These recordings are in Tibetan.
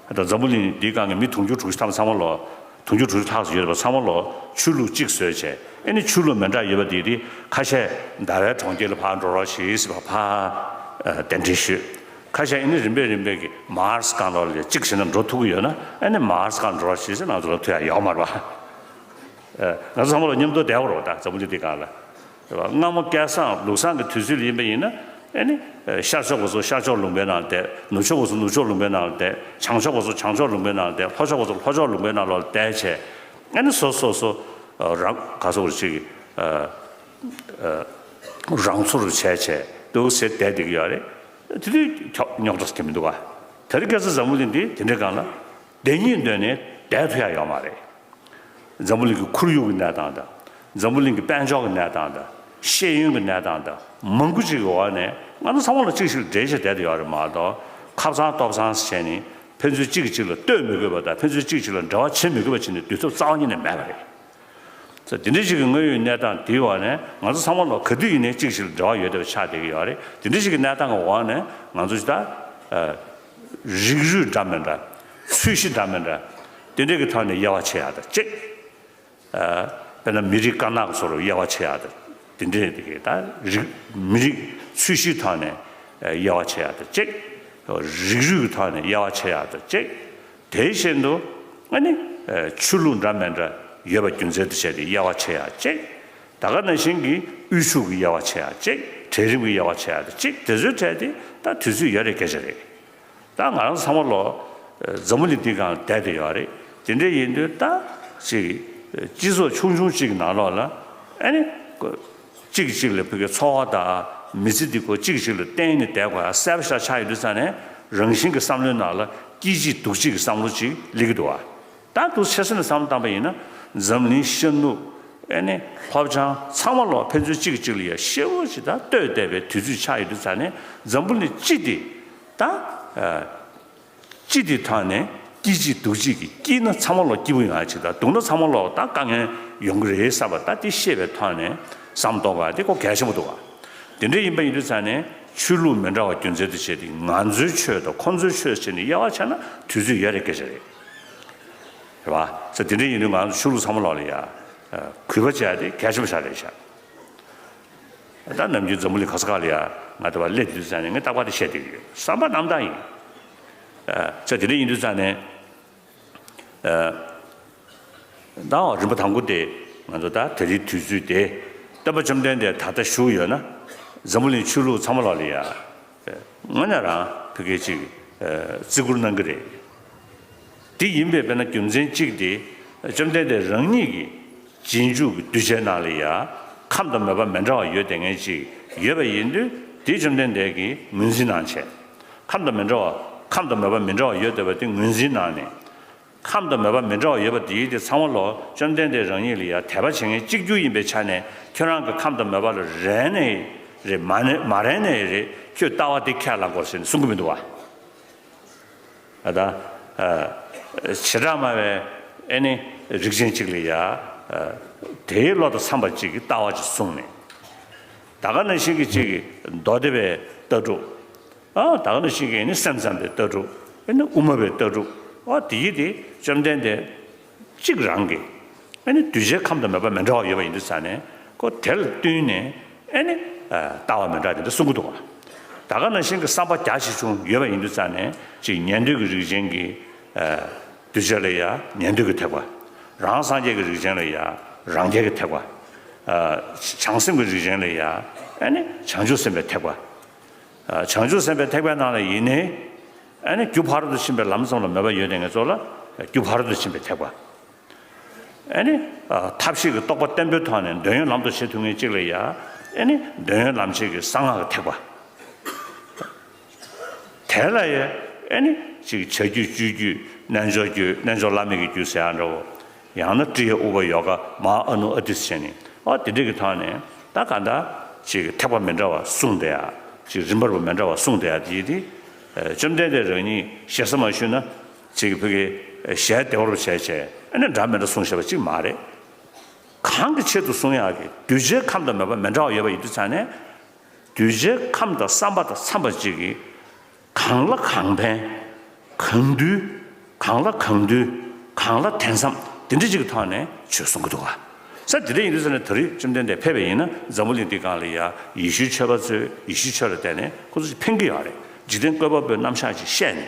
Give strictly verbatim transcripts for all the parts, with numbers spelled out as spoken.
ད་འཛམ་བུ་གླིང་འདིའི་སྒང་གི་མི་དུང་ཕྱུར་དྲུག་ཅུ་ཐམ་པ་ཚང་མ་ལོ། དུང་ཕྱུར་དྲུག་ཅུ་ལྷག་ཙམ་ཡོད་པ་ཚང་མ་ལོ་ཆོས་ལུགས་གཅིག་བཟོས་བྱས། ཨེ་ནི་ཆོས་ལུགས་མི་འདྲ་ཡོད་པ་དེ་དེ་ཁ་ཤས་ཟླ་བའི་གྲོང་ཁྱེར་ལ་ཕར་འགྲོ་རོགས་ཞེས་ཟེར་བ་ཕར་གདན་འདྲེན་ཞུས། ཁ་ཤས་ཨེ་ནི་རིམ་པས་རིམ་པས་ཀྱི་མཱར་སི་སྒང་ལོགས་ལ་གཅིག་བྱས་ན་འགྲོ་ཐུབ་ཀྱི་ཡོད་ན། ཨེ་ནི་མཱར་སི་སྒང་འགྲོ་རོགས་ཞེས་ཟེར། ང་ཚོ་ལ་ཐུག་ཡ་ཡོད་མ་རེད་པ། ང་ཚོ་ཚང་མ་ལ་མཉམ་དུ་བསྡད་པ་རེད་པ། ད་འཛམ་བུ་གླིང་འདིའི་སྒང་ལ། རེད་པ། སྔ་མོ་སྐལ་བཟང་ལུགས་བཟང་གི་དུས་ཚོད་ལ་ཡིན་པ་ཡིན་ན། ཨེ་ནི་ཤར་ཕྱོགས་པ་ཚོ་ཤར་ཕྱོགས་ལུང་པའི་ནང་ལ་བསྡད། ནུབ་ཕྱོགས་པ་ཚོ་ནུབ་ཕྱོགས་ལུང་པའི་ནང་ལ་བསྡད། བྱང་ཕྱོགས་པ་ཚོ་བྱང་ཕྱོགས་ལུང་པའི་ནང་ལ་བསྡད། ལྷོ་ཕྱོགས་པ་ཚོ་ལྷོ་ཕྱོགས་ལུང་པའི་ནང་ལོགས་ལ་བསྡད་བྱས། ཨེ་ནི་སོ་སོ་སོ་རང་ག་ཚོད་ཅིག་རང་ཚུར་བྱས་བྱས་འདུག་ཟེར་བསྡད་བསྡད་ཀྱི་ཡོད་རེད། དེ་དུས་རྙོག་དྲ་ཟེར་གྱི་མི་འདུག་ག། དེ་རིང་ཁ་སང་འཛམ་བུ་གླིང་འདི་དེ་འདྲའི་སྒང་ལ་བསྡད་སྙིང་འདོད་ནས་བསྡད་ཐུབ་ཡ་ཡོད་མ་རེད། འཛམ་བུ་གླིང་གི་ཁོར་ཡུག་གི་གནས་སྟངས་དང་། འཛམ་བུ་གླིང་གི་དཔལ་འབྱོར་གྱི་གནས་སྟངས་དང་། ཤེས་ཡོན་གྱི་གནས་སྟངས་དང་མང་པོ་ཅིག་གི་འོག་ནས་ང་ཚོ་ཚང་མ་ལ་གཅིག་ཞིག་འབྲེལ་བྱས་བསྡད་དེ་ཡོད་རེད་མ་གཏོགས། ཁ་བཟང་ལྟོ་བཟང་ཟེར་བྱས་ནས་ཕན་ཚུན་གཅིག་གིས་གཅིག་ལ་ལྟོས་མི་དགོས་པ་དང་། ཕན་ཚུན་གཅིག་གཅིག་ལ་འབྲེལ་བ་བྱེད་མི་དགོས་པ་བྱས་ནས་སྡོད་ཐབས་རྩ་བ་ཉིད་ནས་མེད་པ་རེད། ཙང་དེ་འདྲ་ཞིག་གི་དངོས་ཡོད་གནས་སྟངས་དེའི་འོག་ནས་ང་ཚོ་ཚང་མ་ལ་ག་དུས་ཡིན་ནའི་གཅིག་ཞིག་ལ་འབྲེལ་བ་ཡོད་བསྡད་པ་ཆགས་བསྡད་ཀྱི་ཡོད་རེད། དེ་འདྲ་ཞིག་གི་གནས་སྟངས་ཀྱི་འོག་ནས་ང་ཚོ་ད་རིགས་རུས་འདྲ་མི་འདྲ། ཚོས་གཞི་འདྲ་མི་འདྲ། དེ་འདྲ་གི་ཐོག་ནས་དབྱེ་བ་ཕྱེ་ཡག་དང་གཅིག། དཔེར་ན་མི་རིགས་དཀར་ནག་གི་བཟོ་འདྲ་དབྱེ་བ་ཕྱེ་ཡག་དང་། དེ་འདྲའི་དེ་གི་ད་རིགས་མི་རིགས་ཚོས་གཞིའི་ཐོག་ནས་དབྱེ་བ་ཕྱེ་ཡག་དང་གཅིག། རིགས་རུས་ཀྱི་ཐོག་ནས་དབྱེ་བ་ཕྱེ་ཡག་དང་གཅིག། དེ་བཞིན་དུ་ཨ་ནི་ཆོས་ལུགས་འདྲ་མི་འདྲ་ཡོད་པ་རྒྱུ་མཚན་དུ་བྱས་ཏེ་དབྱེ་བ་ཕྱེ་ཡག་གཅིག། ད་ག་ནང་བཞིན་གྱི་དབུལ་ཕྱུག་གི་དབྱེ་བ་ཕྱེ་ཡག་གཅིག། གྲལ་རིམ་གྱི་དབྱེ་བ་ཕྱེ་ཡག་དང་གཅིག། དེ་ཚོའི་གྲས་དེ་ད་དུས་ཚོད་ཡོད་རེད། སྐད་ཆ་རེད། ད་ང་རང་ཚང་མ་ལོ་འཛམ་བུ་གླིང་འདིའི་སྒང་བསྡད་དེ་ཡོད་རེད། དེ་འདྲ་ཡིན་དུས་ད་ཅིག་སྤྱི་ཚོགས་ཆུང་ཆུང་གཅིག་གི་ནང་ལོགས་ལ་ཨ་ནི་གཅིག་གིས་གཅིག་ལ་ཕ་གི་འཚོ་བ་དང་མི་ཚེ་འདི་ཁོ་གཅིག་གིས་གཅིག་ལ་བརྟེན་ནས་བསྡད་དགོས་ཡ་གསལ་པོ་ཞིག་ཆགས་ཡོང་དུས་ཙང་ནས། རང་བཞིན་གྱི་བསམ་བློའི་ནང་ལ་སྐྱིད་གཅིག་སྡུག་གཅིག་གི་བསམ་བློ་ཅིག་སླེབས་ཀྱི་འདུག་བ། ད་འདུག་ཆེ་ས་ནས་བསམ་བློ་བཏང་པ་ཡིན་ན། འཛམ་གླིང་ཤར་ནུབ་ཨེ་ནི་ལྷོ་བྱང་ཚང་མ་ལོག་ཕན་ཚུན་གཅིག་གིས་གཅིག་ལ་ཡ་ཞེ་པོ་ཅིག་ད་ལྟོས་བསྡད་པའི་དུས་ཚོད་ཆགས་ཡོང་དུས་ཙང་ནས། འཛམ་བུ་གླིང་སྤྱི་དེ་ད་ཨ་སྤྱི་དེ་ཐོག་ནས་སྐྱིད་གཅིག་སྡུག་གཅིག་གི། སྐྱིད་ན་ཚང་མ་ལོག་སྐྱིད་པོ་ཡོང་ཡ་ཅིག་དང་། སྡུག་ན་ཚང་མ་ལོག་ད་དཀའ་ངལ་ཡོང་གི་རེད་བསམ་པ་ད་དེ་ཤེས་པའི་ཐོག་ནས་བསམ་བློ་གཏོང་དགོས་ཡ་དེ་ཁོ་གལ་ཆེན་པོ་འདུག་ག། དེ་འདྲ་ཡིན་པ་ཡིན་དུས་ཙང་ནས་ཆོས་ལུགས་མི་འདྲ་བ་རྒྱུ་མཚན་དུ་བྱས་ཏེ་ང་ཚོའི་ཆོས་དང་ཁོང་ཚོའི་ཆོས་ཟེར་ནས་དབྱེ་བ་ཕྱེ་ན་དུས་ཚོད་ཡོད་རེད། སྐད་ཆ་རེད། རེད་བ། ཙང་དེ་འདྲ་ཡིན་དུས་ང་ཚོ་ཆོས་ལུགས་ཚང་མ་ལོག་ལ་ཡ་གུས་པ་བྱས་ཏེ་གལ་ཆེན་པོ་ཞིག་རེད་ཤག། ད་ནམ་རྒྱུན་འཛམ་བུ་གླིང་ག་ས་ག་ལ་ཡ་ང་དེ་བ་སླེབས་དུས་ཙང་ནས་ངས་རྟག་པར་དེ་བཤད་བསྡད་ཀྱི་ཡོད། བསམ་པ་རྣམ་དག་ཡིན། ཙང་དེ་འདྲ་ཡིན་དུས་ཙང་ནས། ད་རིམ་པ་དང་པོ་དེ་ང་ཚོ་ད་དེ་རིང་དུས་ཚོད་དེ་སྟོན་པ་བཅོམ་ལྡན་འདས་ད་ལྟ་བཞུགས་ཡོད་ན། འཛམ་བུ་གླིང་ཆོས་ལུགས་ཚང་མ་ལོག་ལ་ཡ་དངོས་གནས་རང་ཕ་གི་ཅིག་བརྩི་བཀུར་གནང་གི་རེད། དེ་ཡིན་པའི་དཔེར་ན་རྒྱུ་མཚན་གཅིག་དེ། བཅོམ་ལྡན་འདས་རང་ཉིད་ཀྱི་རྗེས་འཇུག་གི་གདུལ་བྱའི་ནང་ལ་ཡ་ཁམས་དང་མོས་པ་མི་འདྲ་བ་ཡོད་བསྡད་མཁན་ཅིག་ཡོད་པ་ཡིན་དུས། དེ་བཅོམ་ལྡན་འདས་ཀྱིས་ངོས་འཛིན་གནང་བྱས། ཁམས་དང་མི་འདྲ་བ། ཁམས་དང་མོས་པ་མི་འདྲ་བ་ཡོད་བསྡད་པ་དེ་ངོས་འཛིན་གནང་ནས། ཁམས་དང་མོས་པ་མི་འདྲ་བ་ཡོད་པ་དེའི་དེ་ཚང་མ་ལོག་བཅོམ་ལྡན་འདས་རང་ཉིད་ལ་ཡ་དད་པ་བྱེད་མཁན་གཅིག་གྱུར་ཡིན་པའི་ཆ་ནས། ཁྱོད་རང་གི་ཁམས་དང་མོས་པ་ལ་རན་ནའི་རེད། མ་ནས་མ་རན་ནའི་རེད། ཁྱོད་ལྟ་བ་དེ་ཁས་བླངས་དགོས་ཟེར་ནས་གསུང་གི་མི་འདུག་བ། ཨ་ད། ཨ། བྱེ་བྲག་སྨྲ་བའི་ཨེ་ནི་རིགས་ཅན་གཅིག་ལ་ཡ། ཨ། དེའི་བློ་དང་འཚམས་པ་གཅིག་གི་ལྟ་བ་ཅིག་གསུངས་ནས། ད་ག་ནང་བཞིན་གྱི་གཅིག་གི་མདོ་སྡེ་པའི་ལྟ་གྲུབ། ཨ། ད་ག་ནང་བཞིན་གྱི་ཨེ་ནི་སེམས་ཙམ་པའི་ལྟ་གྲུབ། ཨེ་ནི་དབུ་མ་པའི་ལྟ་གྲུབ། ཨ། དེ་ཡི་དེ་བཅོམ་ལྡན་འདས་གཅིག་རང་གི་ཨེ་ནི་གདུལ་བྱའི་ཁམས་དང་མོས་པ་མི་འདྲ་བ་ཡོད་པ་ཡིན་དུས་ཙང་ནས། ཁོ་དེ་ལ་བསྟུན་ནས་ཨེ་ནི་ཨ་ལྟ་བ་མི་འདྲ་དེ་འདྲ་གསུང་གི་འདུག་ག། ད་ག་ནང་བཞིན་གྱི་བསམ་པ་རྒྱ་ཆེ་ཆུང་ཡོད་པ་ཡིན་དུས་ཙང་ནས། གཅིག་ཉན་ཐོས་ཀྱི་རིགས་ཅན་གྱི་ཨ་གདུལ་བྱ་ལ་ཡ་ཉན་ཐོས་ཀྱི་ཐེག་པ། རང་སངས་རྒྱས་ཀྱི་རིགས་ཅན་ལ་ཡ་རང་རྒྱལ་གྱི་ཐེག་པ། ཨ་བྱང་སེམས་ཀྱི་རིགས་ཅན་ལ་ཡ་ཨེ་ནི་བྱང་ཆུབ་སེམས་དཔའི་ཐེག་པ། ཨ་བྱང་ཆུབ་སེམས་དཔའི་ཐེག་པའི་ནང་ལ་ཡིན་ནའི། ཨེ་ནི་རྒྱུ་ཕ་རོལ་ཏུ་ཕྱིན་པའི་ལམ་ཙམ་ལ་མོས་པ་ཡོད་དེ་ངེད་ཚོ་ལ་རྒྱུ་ཕ་རོལ་ཏུ་ཕྱིན་པའི་ཐེག་པ། ཨེ་ནི་ཨ་ཐབས་ཤེས་ཀྱི་རྟོགས་པ་བརྟན་པོའི་ཐོག་ནས་འདོད་ཡོན་ལམ་དུ་བྱེད་ཐུབ་མཁན་གཅིག་ལ་ཡ་ཨེ་ནི་འདོད་ཡོན་ལམ་བྱེད་ཀྱི་གསང་སྔགས་ཀྱི་ཐེག་པ། དེ་ལ་ཡ་ཨེ་ནི་གཅིག་བྱ་རྒྱུད་སྤྱོད་རྒྱུད་རྣལ་འབྱོར་རྒྱུད། རྣལ་འབྱོར་བླ་མེད་ཀྱི་རྒྱུད་ཟེར་ཡང་འདྲ་བོ། ཡང་ན་ཀྲི་ཡ་ཨུ་པ་ཡོ་ག་མ་ཧཱ་ཨ་ནུ་ཨ་ཏི་ཟེར་ནས། ཨོ་དེ་འདྲ་གི་ཐོག་ནས་ད་ག་འདྲ་ཅིག་ཐེག་པ་མི་འདྲ་བ་གསུངས་བསྡད་ཡ། ཅིག་རིམ་པ་རུ་མི་འདྲ་བ་གསུངས་བསྡད་ཡ་དེ་ཡི་དེ། ཨ་བཅོམ་ལྡན་འདས་རང་ཉིད་ཞེ་ས་མ་ཞུས་ན། ཅིག་ཕ་གི་ཞལ་བདེ་བ་རུ་བྱས་བྱས་ཨེ་ནི་འདྲ་མི་འདྲ་གསུངས་བཞག་པ་ཅིག་མ་རེད། གང་གི་ཆེད་དུ་གསུང་ཡག་གི། གདུལ་བྱའི་ཁམས་དང་མོས་པ་མི་འདྲ་བ་ཡོད་པ་ཡིན་དུས་ཙང་ནས། གདུལ་བྱའི་ཁམས་དང་བསམ་པ་དང་འཚམས་པ་ཅིག་གིས་གང་ལ་གང་ཕན། གང་འདུལ། གང་ལ་གང་འདུལ། གང་ལ་དེ་མཚམས། དེ་འདྲ་ཅིག་གི་ཐོག་ནས་ཆོས་གསུང་གི་འདུག་ག། ས་དེ་འདྲ་ཡིན་དུས་ས་ནས་ད་རེས་བཅོམ་ལྡན་འདས་ཕེབས་པ་ཡིན་ན་འཛམ་བུ་གླིང་འདི་སྒང་ལ་ཡ་ཡེ་ཤུའི་ཆོས་པ་ཚོས་ཡེ་ཤུའི་ཆོས་ལ་བརྟེན་ནས་ཁོ་ཚོ་ཅིག་ཕན་གྱི་ཡོད་རེད། འཇིག་རྟེན་བཀོད་པ་པོའི་རྣམ་གཞག་ཅིག་བཤད་ནས་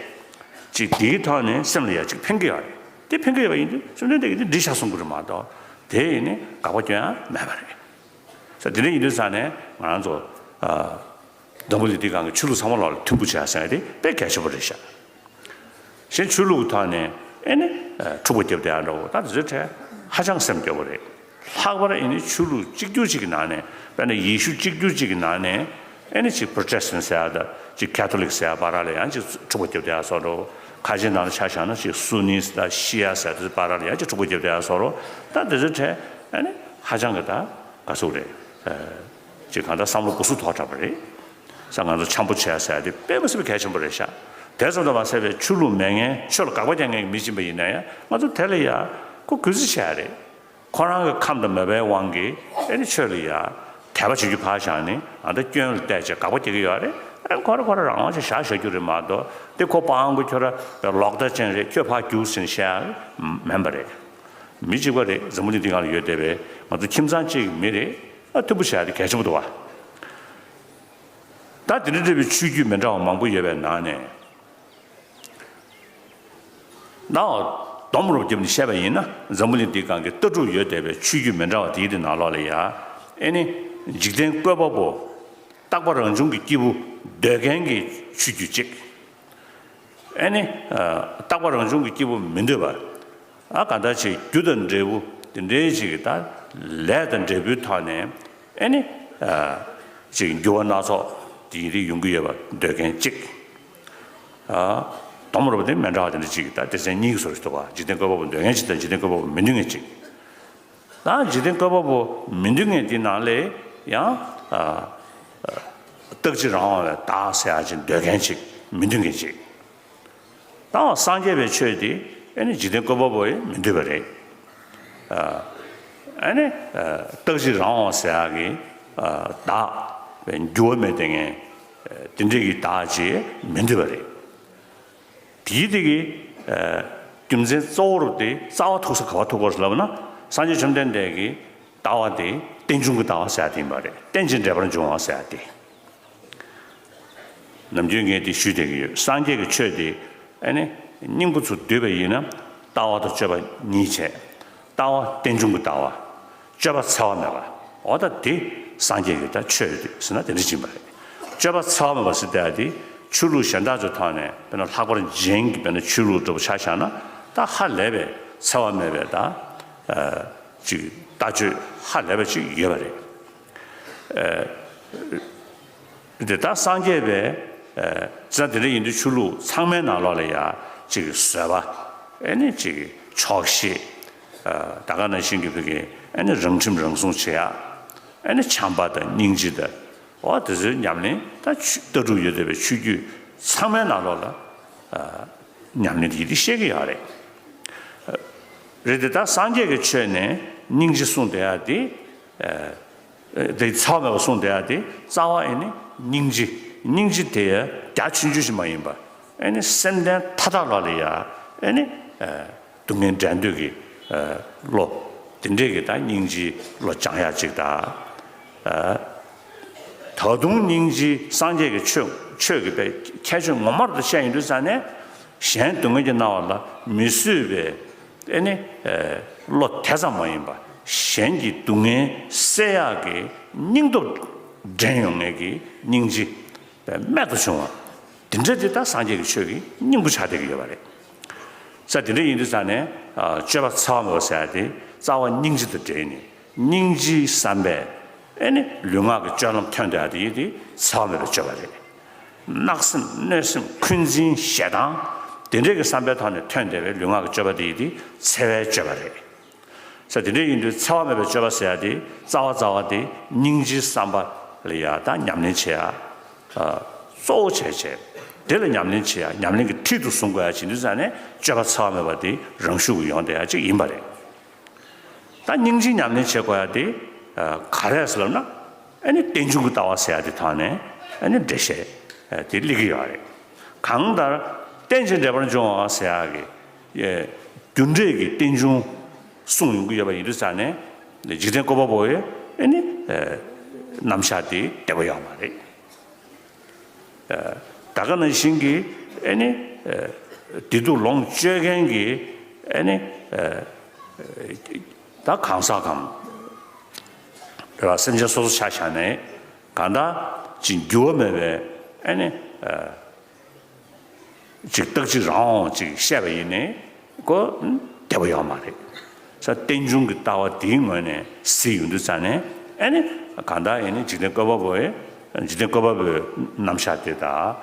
ཅིག་དེའི་ཐོག་ནས་སེམས་ལ་ཡ་ཅིག་ཕན་གྱི་ཡོད་རེད། དེ་ཕན་གྱི་ཡོད་པ་ཡིན་དུས་བཅོམ་ལྡན་འདས་ཀྱིས་འདི་འགྲིག་ཤག་གསུང་གི་རེད་མ་གཏོགས་དེ་ཡིན་ནས་དགག་པ་སྐྱོན་ཡང་མེད་པ་རེད། ས་དེ་འདྲ་ཡིན་དུས་ས་ནས་ང་རང་ཚོ་འཛམ་བུ་གླིང་འདི་སྒང་གི་ཆོས་ལུགས་ཚང་མ་ལོག་ལ་མཐུན་པོ་བྱས་ཟེར་ཡ་དེ་དཔེ་གལ་ཆེན་པོ་རེད་ཤག། གཞན་ཆོས་ལུགས་ཀྱི་ཐོག་ནས་ཨེ་ནི་འཁྲུག་པ་རྒྱབ་བསྡད་ཡ་འདྲ་བོ་ད་དེ་ཚོའི་གྲས་ཧ་ཅང་སེམས་སྐྱོ་བོ་རེད། ལྷག་པར་ཨེ་ནི་ཆོས་ལུགས་གཅིག་གྱུར་གཅིག་གི་ནང་ནས་དཔེར་ན་ཡེ་ཤུ་གཅིག་གྱུར་གཅིག་གི་ནང་ནས་ཨེ་ནི་ཅིག་པྲོ་ཊེ་སི་ཊན་ཟེར་ཡ་ད་ཅིག་ཁེ་ཐོ་ལིག་ཟེར་ཡ་བར་ལ་ཡང་ཅིག་འཁྲུག་པ་རྒྱབ་བསྡད་ཡ་བཟོ་འདྲ་བོ། ཁ་ཆེ་ནང་ལ་ཆ་བཞག་ན་ཅིག་སུ་ནི་ད་ཤི་ཡ་ཟེར་ཡ་དེ་ཚོ་བར་ལ་ཡང་ཅིག་འཁྲུག་པ་རྒྱབ་བསྡད་ཡ་བཟོ་འདྲ་བོ། ད་དེ་ཚོའི་གྲས་ཨེ་ནི་ཧ་ཅང་གི་ད་ག་ཟུག་རེད། ཅིག་གང་ལྟར་བསམ་བློ་འགུག་ས་ཐོག་དྲགས་པ་རེད། ས་ང་ཚོ་འཆམ་པོ་བྱས་ཟེར་ཡ་དེ་དཔེ་མི་སྲིད་པའི་གལ་ཆེན་པོ་རེད་ཤག། དེ་ཙམ་དུ་མ་ཟད་པའི་ཆོས་ལུགས་མེད་མཁན་ཆོས་ལ་དགག་པ་རྒྱག་མཁན་གྱི་མི་ཅིག་ཡིན་པ་ཡིན་ན་ཡང་ང་ཚོ་དེ་ལ་ཡ་ཁོ་གུས་བརྩི་བྱས་རེད། ཁོ་རང་གི་ཁམས་དང་མོས་པའི་དབང་གིས་ཨེ་ནི་ཆོས་ལ་ཡ་དད་པ་བྱེད་རྒྱུ་ཕར་བཞག་ནས་ཨ་ད་སྐྱོན་ལ་བལྟས་བྱས་དགག་པ་རྒྱག་གི་ཡོད་རེད། ཨེ་ཁོ་ར་ཁོ་ར་རང་དབང་ཅིག་བཞག་བཞག་རྒྱུ་རེད་མ་གཏོགས་དེ་ཁོ་སྤང་གི་ཁྱོད་ར་ལོག་ལྟ་ཅན་རེད་ཁྱོད་ཕར་རྒྱུགས་ཟེར་ནས་བཤད་ཡ་མིན་པ་རེད། མི་གཅིག་པ་རེད། འཛམ་བུ་གླིང་འདི་སྒང་ལ་ཡོད་བསྡད་པའི་ང་ཚོ་ཁྱིམ་ཚང་གཅིག་གི་མི་རེད། ཨ་མཐུན་པོ་བྱས་ཏེ་གལ་ཆེན་པོ་འདུག་བ། ད་དེ་འདྲ་འདྲ་བའི་ཆོས་བརྒྱུད་མི་འདྲ་བ་མང་པོ་ཡོད་པའི་ནང་ནས་ནའོ་སྡོམ་རོབ་བརྒྱབ་ནས་བཤད་པ་ཡིན་ན་འཛམ་བུ་གླིང་འདི་སྒང་གི་ལྟ་གྲུབ་ཡོད་བསྡད་པའི་ཆོས་བརྒྱུད་མི་འདྲ་བ་དེའི་དེ་ནང་ལོགས་ལ་ཡ་ཨེ་ནི་འཇིག་རྟེན་བཀོད་པ་པོ་རྟག་པ་རང་བྱུང་གི་སྐྱེས་བུ་འདོད་མཁན་གྱི་ཆོས་བརྒྱུད་གཅིག། ཨེ་ནི། རྟག་པ་རང་བྱུང་གི་སྐྱེས་བུ་མི་འདོད་པ། ཨ་ག་འདྲ་ཅིག་རྒྱུ་དང་འབྲས་བུ་དེ་འདྲའི་ཅིག་གི་ད་ལས་དང་འབྲས་བུའི་ཐོག་ནས་ཨེ་ནི། ཅིག་འགྱུར་བ་སྣ་ཚོགས་དེ་རིགས་ཡོང་གི་ཡོད་པ་འདོད་མཁན་གཅིག། སྡོམ་རོགས་པ་དེ་མི་འདྲ་བ་དེ་འདྲ་ཅིག་ད་སྡེ་ཚན་གཉིས་ཀྱི་བཟོ་འདྲ་ཞིག་འདུག་ག། འཇིག་རྟེན་བཀོད་པ་པོ་འདོད་མཁན་གཅིག་དང་འཇིག་རྟེན་བཀོད་པ་པོ་མི་འདོད་མཁན་གཅིག། ད་འཇིག་རྟེན་བཀོད་པ་པོ་མི་འདོད་མཁན་དེ་ནང་ལས་ཡང་། རྟག་གཅིག་རང་དབང་བའི་བདག་ཟེར་ཡ་ཅིག་འདོད་མཁན་ཅིག་མི་འདོད་མཁན་ཅིག། ད་སངས་རྒྱས་པའི་ཆོས་དེ་ཨེ་ནི་འཇིག་རྟེན་བཀོད་པ་པོ་ཡང་མི་འདོད་པ་རེད། ཨ་ནི་རྟག་གཅིག་རང་དབང་ཟེར་ཡ་གི་བདག་འགྱུར་བ་མེད་དེ་ངན་དེ་འདྲས་ཀྱི་བདག་ཅིག་མི་འདོད་པ་རེད། དེའི་དེ་གི་རྒྱུ་མཚན་གཙོ་བོ་རུ་དེ་རྩ་བ་ཐུག་ས་ག་བ་ཐུག་གོ་ལབ་ན་སངས་རྒྱས་བཅོམ་ལྡན་འདས་ཀྱི་ལྟ་བ་དེ་རྟེན་འབྱུང་གི་ལྟ་བ་ཟེར་ཡ་དེ་ཡིན་པ་རེད། རྟེན་ཅིང་འབྲེལ་པར་འབྱུང་བ་ཟེར་ཡ་དེ། ནམ་རྒྱུན་ངས་དེ་ཞུས་བསྡད་ཀྱི་ཡོད། སངས་རྒྱས་ཀྱི་ཆོས་དེ་ཨ་ནི་སྙིང་པོ་ཚུར་བསྡུས་པ་ཡིན་ན་ལྟ་བ་དང་སྤྱོད་པ་གཉིས་བྱས། ལྟ་བ་རྟེན་འབྱུང་གི་ལྟ་བ། སྤྱོད་པ་འཚེ་བ་མེད་པ། འོ་ད་དེ་སངས་རྒྱས་ཀྱི་ད་ཆོས་རེད་ཟེར་ན་དེ་འདྲ་ཡིན་པ་རེད། སྤྱོད་པ་འཚེ་བ་མེད་པ་ཟེར་བསྡད་ཡ་དེ་ཆོས་ལུགས་གཞན་དག་ཚོའི་ཐོག་ནས་དཔེར་ན་ལྷག་པར་རྗེན་གྱི་དཔེར་ན་ཆོས་ལུགས་འདྲ་པོ་ཆ་བཞག་ན་ད་ཧ་ལས་པའི་འཚེ་བ་མེད་པའི་ད་ཅིག་ལྟ་སྤྱོད་ཧ་ལས་པ་ཅིག་ཡོད་པ་རེད། དེ་ལྟར་སངས་རྒྱས་པའི་ཙང་དེ་འདྲ་ཡིན་དུས་ཆོས་ལུགས་ཚང་མའི་ནང་ལོགས་ལ་ཡ་ཅིག་བཟོད་པ། ཨེ་ནི་ཅིག་ཆོག་ཤེས། ད་ག་ནང་བཞིན་གྱི་བོད་ཀྱི་ཨེ་ནི་རང་ཁྲིམས་རང་སྲུང་བྱེད་ཡ། ཨེ་ནི་བྱམས་པ་དང་སྙིང་རྗེ་དང་། འོ་དེ་ཚོའི་ཉམས་ལེན་ད་ཆོས་ལྟ་གྲུབ་ཡོད་བསྡད་པའི་ཆོས་བརྒྱུད་ཚང་མའི་ནང་ལོགས་ལ་ཉམས་ལེན་དེ་ཡིན་དེ་བཤད་ཀྱི་ཡོད་རེད། རེད་དེ་ད་སངས་རྒྱས་ཀྱི་ཆོས་ནས་སྙིང་རྗེ་གསུངས་བསྡད་ཡ་དེ། དེ་འཚེ་བ་མེད་པ་གསུངས་བསྡད་ཡ་དེ་རྩ་བ་ཨེ་ནི་སྙིང་རྗེ། སྙིང་རྗེ་དེ་རྒྱ་ཆུང་ཆུང་ཞིག་མ་ཡིན་པ་ཨེ་ནི་སེམས་ལྡན་མཐའ་དག་ལ་ལ་ཡ་ཨེ་ནི་སྡུག་བསྔལ་འབྲལ་འདོད་ཀྱི་བློ། དེ་འདྲས་ཀྱི་ད་སྙིང་རྗེ་བློ་སྦྱང་ཡ་ཅིག་ད། ད་དུང་སྙིང་རྗེ་སངས་རྒྱས་ཀྱི་ཆོས་ཆོས་ཀྱི་པའི་ཁྱད་ཆོས་ངོ་མ་རུ་བཤད་ཡོང་དུས་ཙང་ནས་གཞན་སྡུག་བསྔལ་གྱིས་མནར་བ་ལ་མི་བཟོད་པའི་ཨེ་ནི་བློ་དེ་ཙམ་མ་ཡིན་པ་གཞན་གྱི་སྡུག་བསྔལ་སེལ་ཡག་གི་སྙིང་སྟོབས་འདྲེན་ཡོང་མཁན་གྱི་སྙིང་རྗེ་རྨད་དུ་བྱུང་བ་དེ་འདྲ་དེ་ད་སངས་རྒྱས་ཀྱི་ཆོས་ཀྱི་སྙིང་པོ་ཆགས་བསྡད་ཀྱི་ཡོད་པ་རེད། ས་དེ་འདྲ་ཡིན་དུས་ཙང་ནས་སྤྱོད་པ་འཚེ་བ་མེད་པ་ཟེར་ཡ་དེ་རྩ་བ་སྙིང་རྗེ་དང་འབྲེལ་ནས། སྙིང་རྗེའི་བསམ་པས་ཨེ་ནི་ལུས་ངག་གི་སྤྱོད་ལམ་ཐོན་བསྡད་ཡ་དེ་ཡིན་དེ་འཚེ་བ་མེད་པའི་སྤྱོད་པ་རེད། བརྣག་སེམས་གནོད་སེམས་འཁོན་འཛིན་ཞེ་སྡང་དེ་འདྲས་ཀྱི་བསམ་པའི་ཐོག་ནས་ཐོན་བསྡད་པའི་ལུས་ངག་གི་སྤྱོད་པ་དེ་ཡིན་དེ་འཚེ་བའི་སྤྱོད་པ་རེད། ས་དེ་འདྲས་ཡིན་དུས་འཚེ་བ་མེད་པའི་སྤྱོད་པ་ཟེར་ཡ་དེ་རྩ་བ་རྩ་བ་དེ་སྙིང་རྗེའི་བསམ་པ་ལ་ཡ་ད་ཉམས་ལེན་བྱེད་ཡ་གཙོ་བོ་བྱས་བྱས་དེ་ལ་ཉམས་ལེན་བྱེད་ཡ་ཉམས་ལེན་གྱི་ཁྲིད་དུ་བཟུང་དགོས་ཡ་བྱེད་དུས་ཙང་ནས་སྤྱོད་པ་འཚེ་བ་མེད་པ་དེ་རང་ཤུགས་ཀྱིས་ཡོང་བསྡད་ཡ་ཅིག་ཡིན་པ་རེད། ད་སྙིང་རྗེའི་ཉམས་ལེན་བྱེད་དགོས་ཡ་དེ་ག་རེ་ཟེར་ལབ་ན་ཨ་ནི་རྟེན་འབྱུང་གི་ལྟ་བ་ཟེར་ཡ་དེ་ཐོག་ནས་ཨ་ནི་འགྲེལ་བཤད་དེ་སླེབས་ཀྱི་ཡོད་རེད། གང་ལྟར་རྟེན་ཅིང་འབྲེལ་པར་འབྱུང་བ་ཟེར་ཡ་གི་ རྒྱུ་འབྲས་ཀྱི་རྟེན་འབྱུང་གསུངས་ཡོང་གི་ཡོད་པ་ཡིན་དུས་ཙང་ནས། འཇིག་རྟེན་བཀོད་པ་པོ་ཡི་ཨེ་ནི་རྣམ་གཞག་དེ་བདེ་པོ་ཡོད་མ་རེད། ད་ག་ནང་བཞིན་གྱི་ཨེ་ནི་བདེ་སྡུག་ལོངས་སྤྱོད་མཁན་གྱི་ཨེ་ནི་ད་གང་ཟག་གམ་རེད་བ། སེམས་ཅན་སོ་སོ་ཆ་བཞག་ནས་གང་ལྟར་ཅིག་འགྱུར་བ་མེད་པའི་ཨེ་ནི་ཅིག་རྟག་གཅིག་རང་དབང་ཅིག་བཤད་པ་ཡིན་ནའི་ཁོ་བདེ་པོ་ཡོད་མ་རེད། ས་རྟེན་འབྱུང་གི་ལྟ་བ་དེའི་ངོས་ནས་གཟིགས་ཡོང་དུས་ཙང་ནས་ཨེ་ནི་གང་ལྟར་ཨེ་ནི་འཇིག་རྟེན་བཀོད་པ་པོའི་འཇིག་རྟེན་བཀོད་པ་པོའི་རྣམ་གཞག་དེ་དང་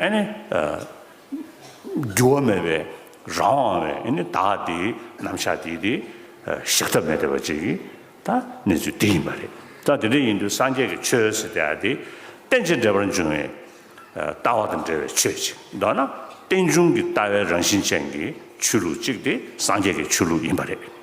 ཨེ་ནི་འགྱུར་བ་མེད་པའི་རང་དབང་བའི་ཨེ་ནི་བདག་དེའི་རྣམ་གཞག་དེ་དེ་བཞག་ཐབས་མེད་བསྡད་པ་ཅིག་གི་ད་གནས་ཚུལ་དེ་ཡིན་པ་རེད། ད་དེ་འདྲ་ཡིན་དུས་སངས་རྒྱས་ཀྱི་ཆོས་ཟེར་དེ་ཡང་དེ་རྟེན་ཅིང་འབྲེལ་པར་འབྱུང་བའི་ལྟ་བ་དང་འབྲེལ་བའི་ཆོས་ཅིག་མདོར་ན་རྟེན་འབྱུང་གི་ལྟ་བའི་རང་བཞིན་ཅན་གྱི་ཆོས་ལུགས་གཅིག་དེ་སངས་རྒྱས་ཀྱི་ཆོས་ལུགས་ཡིན་པ་རེད།